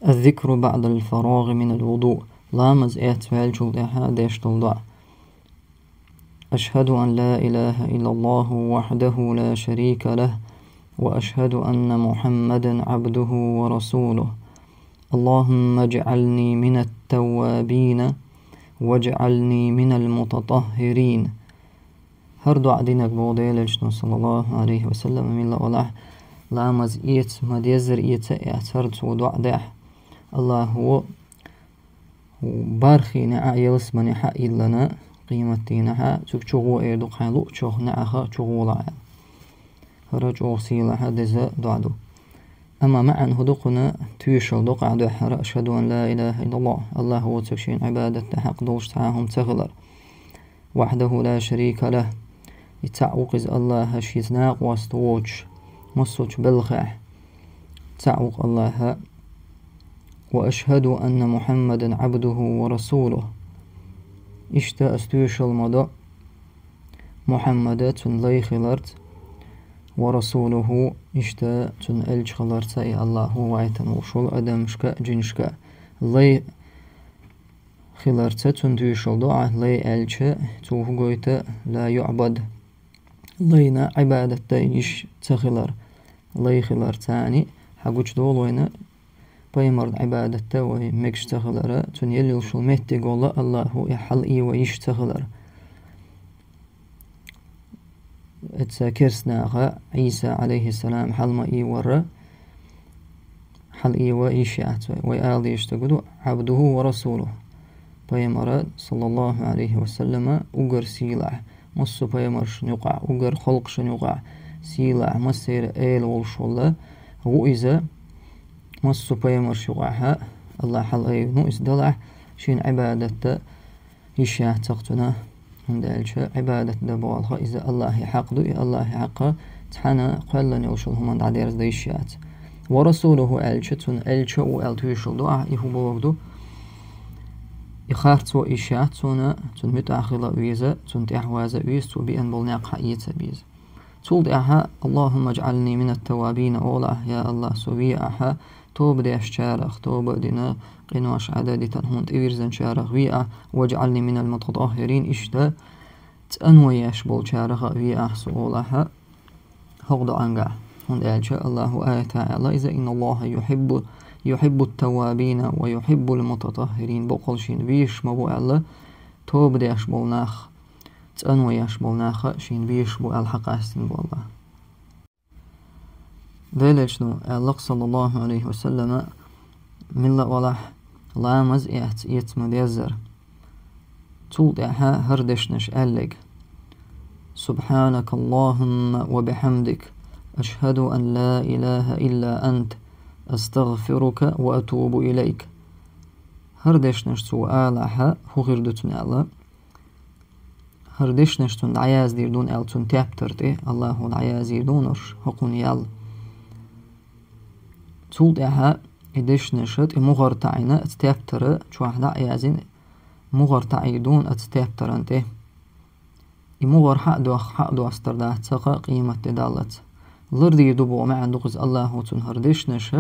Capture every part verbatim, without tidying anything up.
الذكر بعد الفراغ من الوضوء. Ламаз эцна ваьлчул тӀехьа деш дола доӀа. أشهد أن لا إله إلا الله وحده لا شريك له، وأشهد أن محمدا عبده ورسوله. اللهم اجعلني من التوابين واجعلني من المتطهرين. ХӀара доӀа динарг боху Делан Элчано, саллаллаху Ӏалайхи ва саллам, милла валахь, ламаз эца ма деззара эца а эцна, хӀара цо доӀа дехь. Аллахо бархӀ неӀ а ялсаманехь а йиллина, къематдийнахь а, цуьнга чугӀо эр ду, хьайн луъучух неӀах чугӀолахь аьлла. ХӀара чӀогӀа сийлахь а деза доӀа ду. Амма маьӀна хӀун ду кхуьнан? Тоьшалла ду кху дуьххьара: أشهد أن لا إله إلا الله, Аллах воцург шена Ӏибадат дан хьакъ долуш цхьа а хӀума ца хилар. وحده لا شريك له, и цхьаъ ву-кх иза Аллах, шеца накъост воцуш, массочу белхехь цхьаъ ву-кх Аллах. وأشهد أن محمدا عبده ورسوله. Иштта ас тоьшалла ма до Мухьаммада, цуьнан лай хиларца, ورسوله, иштта цуьнан элча хиларца, и Аллахо вайтина волуш волу адамашка а, жинашка а. Лай хиларца цунна тоьшалла ду ахь, лай аьлча, цо хӀун гойту, لا يعبد, лайна Ӏибадат дан йиш ца хилар. Лай хиларца цхьаьна хьан гучудолу вайна пайхамарна Ӏибадат дан вай мегаш ца хилар, цунна елла йолуш йолу меттиг волу Аллахо и хьалаайо йиш ца хилар. Эцца керста наха Ӏийса, Ӏалайхиссалам, хьала ма ийвара, хьалаайо йиш яц вай. Вай ала дезаш стаг ду: عبده ورسوله. Пайхамара, саллаллаху Ӏалайхи ва саллама, уггар сийлахь массо а пайхамаршна юкъахь, уггар халкъашна юкъахь сийлахь, массеран эла волуш волу ву иза, массо а пайхамарш юкъахь Аллах хьалаайвина ву иза, делахь шена Ӏибадат дан йиш яц-кх цунна, хӀунда аьлча Ӏибадат дан болх иза Аллахьан хьакъ ду, и Аллахьан хьакъ цхьана кхоьллина йолуш йолу хӀуманна дӀадерзадан йиш яц. ورسوله аьлча, цунна элча а ву аьлла тоьшалла ду ахь, и хӀун бохург ду? И харцо йиш яц цунна, цунна муьтӀахь хила а веза, цунна тӀаьхьаваза а веза, цо беана болу некъ хьаэца а беза. Цул тӀаьхьа: اللهم اجعلني من التوابين, олахь, я Аллах, со ве ахь тоба дешначарах, тоба а дина, къинош Ӏадда а дитина, хьуна тӀевирзинчарах ве ахь, واجعلني من المتطهرين, иштта цӀано еш болчарах а ве ахь со, олахь, хӀокху доӀангахь. ХӀунда аьлча Аллахо аятехь аьлла иза: إن الله يحب، يحب التوابين ويحب المتطهرين, баккъалла шена везаш ма ву аьлла, тоба деш болу нах, цӀано еш болу нах а шена везаш бу аьлла хьакъастийна бу Аллах. Делан Элчано аьлла-кх, саллаллаху Ӏалайхи ва саллама, милла а валахь, ламаз эцна эца ма деззара. Цул тӀаьхьа хӀара дешнаш аьлларг: سبحانك اللهم وبحمدك، أشهد أن لا إله إلا أنت، أستغفرك وأتوب إليك. ХӀара дешнаш цо алахь, хӀун хир ду цунна аьлла? ХӀара дешнаш цунна дӀаяздийр дуна аьлла, цунна тептар тӀе Аллахо дӀаязйийр дуна уьш, хӀокхунна ял. Цул тӀаьхьа и дешнаш тӀе мугӀар таӀийна, оцу тептара чохь дӀа а яздина, мугӀар таӀийр дуна оцу тептаран тӀе. И мугӀар хьа а дохку, хьа а достур дац-кх къематде даллалц. Лардийр ду боху маьӀна ду-кх иза Аллахо цунна хӀара дешнаш,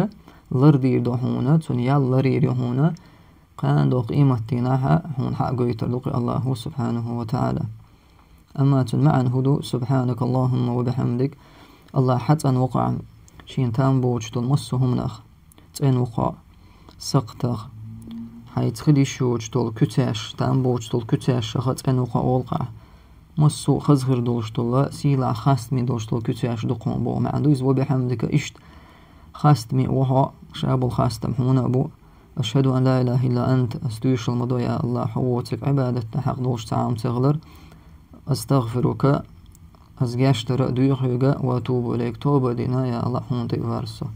лардийр ду хьуна, цунна ял ларйийр ю хьуна, кхана доху къематдийнахь хьуна хьа а гойтур ду-кх и Аллахо, субхьанаху ва таӀала. Амма цуьнан маьӀна хӀун ду: سبحانك اللهم وبحمدك, Аллах хьан цӀена ву-кх ахь шена там боцуш долу массо а хӀуманах, цӀена ву-кх хьо сакхтах, хьайца хила йиш йоцуш долу куьцех, там боцуш долу куьцех а цӀена ву-кх хьо, олу-кх ахь. Массо а хаза хир долуш долу, сийлахь хастаме долуш долу куьцех ду-кх хьуна боху маьӀна ду иза, وبحمدك, иштта хастаме а ву хьо, ша болу хастам хьуна а бу. أشهد أن لا إله إلا أنت, ас тоьшалла ма до, я Аллах, хьо воцург Ӏибадат дан хьакъ долуш цхьа а хӀума ца хилар. أستغفرك, ас гечдар а до хьоьга, وأتوب إليك, тоба а дина, я Аллах, хьуна тӀе а верза со.